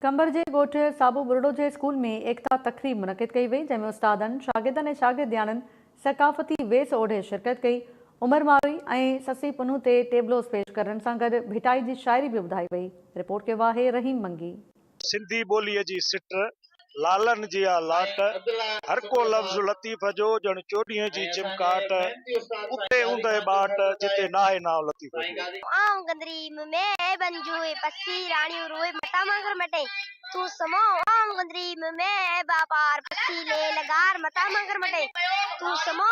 قمبر جي ڳوٺ صابو ٻرڙو جي اسڪول ۾ ايڪتا تقريب منعقد ڪئي وئي، جنهن ۾ استادن، شاگردن ۽ شاگردياڻين ثقافتي ويس اوڍي شرڪت ڪئي. عمر ماروي ۽ سسئي پنهون تي ٽيبلوز پيش ڪرڻ سان گڏ ڀٽائي جي شاعري به ٻڌائي وئي. رپورٽ ڪيو آهي رحيم منگي. سنڌي ٻوليء جي سٽ، لالن جي آ لاٽ، هر ڪو لفظ لطيف جو، ڄڻ چوڏهينء جي چمڪاٽ، اتي اوندهه ٻاٽ، جتي ناهي نانء لطيف جو. آئون گندري م ۾ بن جوئي، پسي راڻيون روئي، متان مانگر مٽين تون سمو. آئون گندري م ۾ باپار، پسي لي لغار، متان مانگر مٽين تون سمو.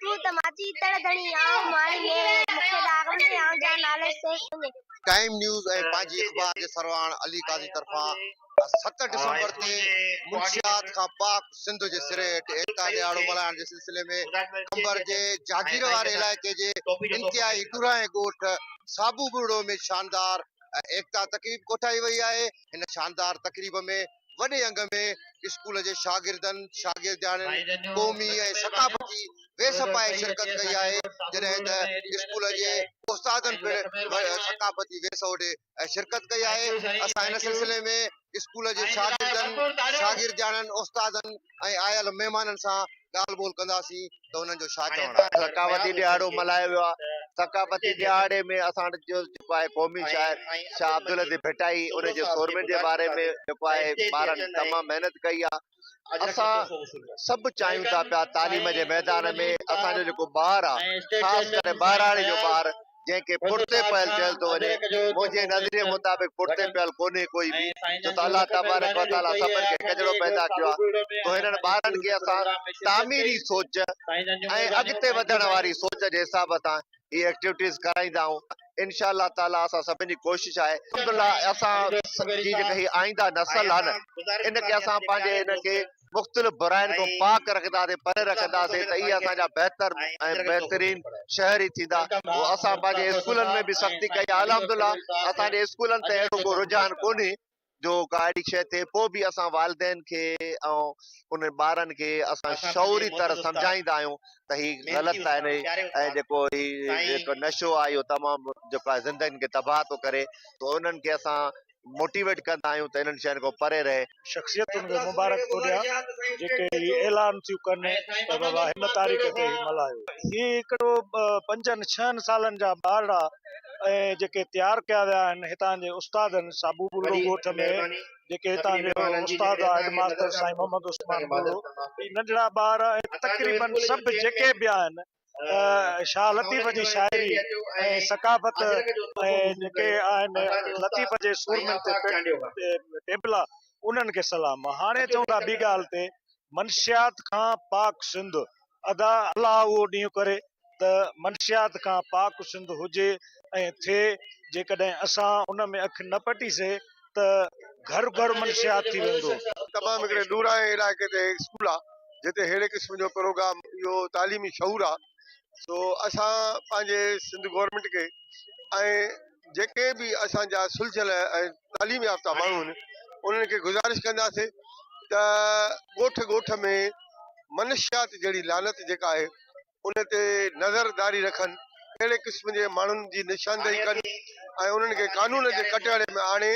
تون ته ماچي تڙ ڌڻي، آئون ماڻي مير، مون کي داغ وڃي، آئون جان نالي سيس تنهنجي. ٽائيم نيوز ۽ پنهنجي اخبار جي سرواڻ علي قاضي طرفان 7 ڊسمبر تي منشيات کان پاڪ سنڌ جي سري هيٺ ايڪتا ڏهاڙو ملهائڻ جي سلسلي ۾ قمبر جي جاگير واري علائقي جي انتهائي ڏورانهين ڳوٺ صابو ٻرڙو ۾ شاندار ايڪتا تقريب ڪوٺائي وئي آهي. هن شاندار تقريب ۾ وڏي انگ ۾ اسڪول جي شاگردن، شاگردياڻين قومي ۽ ثقافتي ويس پائي شرڪت ڪئي آهي، جڏهن ته اسڪول جي استادن پڻ ثقافتي ويس اوڍي شرڪت ڪئي آهي. اسان ان سلسلي ۾ اسڪول جي شاگردن، شاگردياڻين، استادن ۽ آيل مهمانن سان ڳالهه ٻولهه ڪنداسين ته انهن جو ڇا چوڻ آهي. ثقافتي ڏهاڙو ملهايو ويو آهي. ثقافتي ڏهاڙي ۾ اسان وٽ جو جيڪو آهي قومي شاعر شاهه عبداللطيف ڀٽائي ان جي سورمين جي باري ۾ جيڪو آهي ٻارن تمام محنت ڪئي آهي. اسان سڀ چاهيون ٿا پيا تعليم جي ميدان ۾ اسان جو جيڪو ٻار آهي خاص ڪري ٻهراڙي جو ٻار جنهن کي پٺتي پيل چيل ٿو وڃي، منهنجي نظريي مطابق پٺتي پيل ڪونهي ڪوئي به، ڇو ته الله تبارڪ و تعاليٰ سڀن کي هڪ جهڙو پيدا ڪيو آهي، سو هنن ٻارن کي اسان تعميري سوچ ۽ اڳتي وڌڻ واري سوچ جي حساب سان هي ايڪٽيوٽيز ڪرائيندا آهيون، انشاء الله تعاليٰ اسان سڀن جي ڪوشش آهي. الحمدلله اسان جي جيڪا هي آئنده نسل آهي نه ان کي اسان پنهنجي ان کي مختلف براين کان پاڪ رکنداسين، پري رکنداسين ته اهي اسان جا بهتر ۽ بهترين شهري ٿيندا. پوء اسان پنهنجي اسڪولن ۾ به سختي ڪئي آهي. الحمدلله اسان جي اسڪولن تي اهڙو ڪو رجحان ڪونهي جو ڪا اهڙي شيء ٿئي. پوء به اسان والدين کي ۽ انهن ٻارن کي اسان شعوري طرح سمجهائيندا آهيون ته هي غلط آهي ۽ جيڪو هي جيڪو نشو آهي اهو تمام جيڪو آهي زندگين کي تباهه ٿو ڪري ته انهن کي اسان موٽيويٽ ڪندا آهيون ته انهن شين کان پري رهي. شخصيتن کي مبارڪ ٿو ڏيان جيڪي هي اعلان ٿيون ڪن ته بابا هن تاريخ تي هي ملهايو. هي هڪڙو پنجن ڇهن سالن جا ٻارڙا ۽ جيڪي تيار ڪيا ويا آهن هتان جي استادن صابو ٻرڙو ڳوٺ ۾ جيڪي هتان جو استاد آهي هيڊ ماستر سائين محمد عثمان ٻرڙو هي ننڍڙا ٻار ۽ تقريبن سڀ جيڪي به آهن شاهه لطيف جي شاعري ۽ ثقافت ۽ جيڪي آهن لطيف جي سورمن تي ٽيبلا انهن کي سلام. هاڻي اچون ٿا ٻي ڳالهه تي منشيات کان پاڪ سنڌ ادا الله اهو ڏينهن ڪري ته منشيات کان پاڪ سنڌ هجي ۽ ٿئي جيڪڏهن اسان ان ۾ اک نه پٽيسي ته گهر گهر منشيات ٿي ويندو. تمام هڪڙي ڏورانهين علائقي تي اسڪول آ جتي ههڙي قسم جو پروگرام اهو تعليمي شعور آ سو اسان پنهنجي سنڌ گورنمينٽ کي ۽ جيڪي به اسان جا سلجهيل ۽ تعليم يافته ماڻهو آهن انهن کي گذارش ڪنداسين ته ڳوٺ ڳوٺ ۾ منشيات جهڙي لعنت جيڪا آهي ان تي نظر داري رکن، اهڙي قسم جي ماڻهن جي نشاندهي ڪن ۽ انهن کي قانون جي ڪٽهڙي ۾ آڻي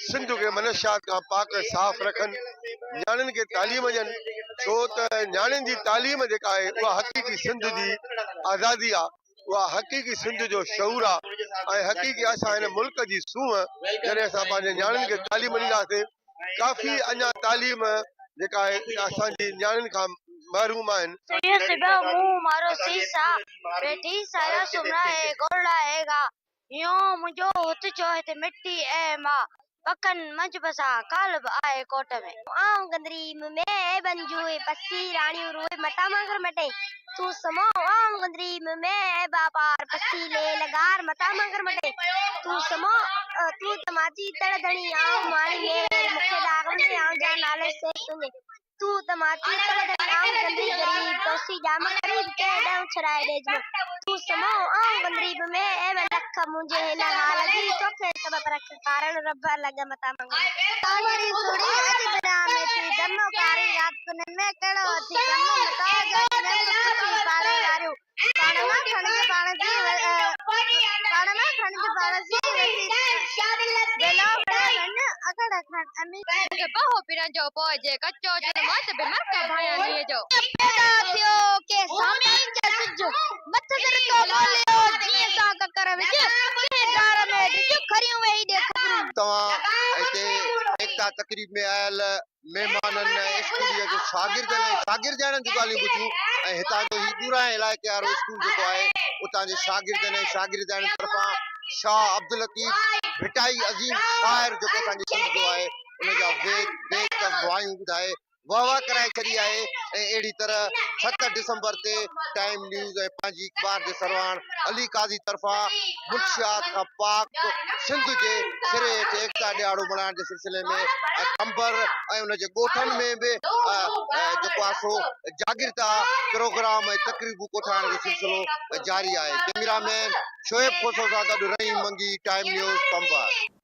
سنڌ کي منشيات کان پاڪ ۽ صاف رکن، نياڻين کي تعليم ڏين، ڇو ته نياڻين جي تعليم جيڪا آهي اها حقيقي سنڌ جي آزادي آ، اها حقيقي سنڌ جو شعور آ ۽ حقيقي اسان هن ملڪ جي سونهن جڏهن اسان پنهنجي نياڻين کي تعليم ڏينداسين. ڪافي اڃا تعليم جيڪا آهي اسان جي نياڻين کان محروم آهن. سيئن سبيو منهن مارو سيسا، ويٺي ساريا سومرا هي گورڙا هي گا، هينئون منهنجو هت جو هت مٽي اي ماء، پکن منجهه پسان ڪالهه به آهي ڪوٽ ۾. آئون گندري م ۾ عيبن جوئي، پسي راڻيون روئي، متان مانگر مٽين تون سمو. آئون گندري م ۾ عيبا پار، پسي ليل لغار، متان مانگر مٽين تون سمو. تون ته ماچي تڙ ڌڻي، آئون ماڻي مير، مون کي داغ وڃي، آئون جان نالي سير تنهنجي. تون ته ماچي تڙ ڌڻي، آئون گندري غريب، توسين ڄام قريب، ڪنهن ڏانهن ڇڏائي ڏيج مون. تون سمو، آئون گندري به ۾ عيب لک، منهنجي هن حال جي، توکي سبب رک، ڪارڻ رب لڳ متان مڱ مون. سانوري سوڙهي اڄ درياء ۾ ٿي، دم ڪاري رات ڪنهن ۾، ڪهڙو اٿي غم، متان جائي ننگ، پڇي پاڙي واريون. پاڻ مان کڻج پاڻ سين پاڻ مان کڻج پاڻ سين وسي ويلو وڙهي وڃ اکڙ کڻ. وٺن امير. مون کي پهو پيرن جو پوء جي ڪچو چون مان ته به مرڪ ڀانيان نينهن جو. پيدا ٿيو ڪي سامين جي سج، مٿس رتو ٻوليو جيئن سان ڪڪر وڄ، ڪنهن ڊار ۾ ڊڄ، کريون ويهي ڏي خبرون. توهان هتي ايڪتا تقريب ۾ آيل مهمانن ۽ اسڪول جي شاگردن ۽ شاگردياڻين جون ڳالهيون ٻڌيون ۽ هتان جو هي ڏورانهين علائقي وارو اسڪول جيڪو آهي اتان جي شاگردن ۽ شاگردياڻين طرفان شاهه عبداللطيف ڀٽائي عظيم شاعر جيڪو اسان جي سنڌ جو آهي ان جا ويت بيت وايون ٻڌائي واهه واهه ڪرائي ڇڏي آهي ۽ اهڙي طرح ست ڊسمبر تي ٽائيم نيوز ۽ پنهنجي اخبار جي سرواڻ علي قاضي طرفان منشيات کان پاڪ سنڌ جي سري هيٺ ايڪتا ڏهاڙو ملهائڻ جي سلسلي ۾ قمبر ۽ ان جي ڳوٺن ۾ به جيڪو آهي سو جاڳرتا پروگرام ۽ تقريبون ڪوٺائڻ جو سلسلو جاري آهي. ڪئميرا مين شعيب کوسو سان گڏ رحيم منگي، ٽائيم نيوز، قمبر.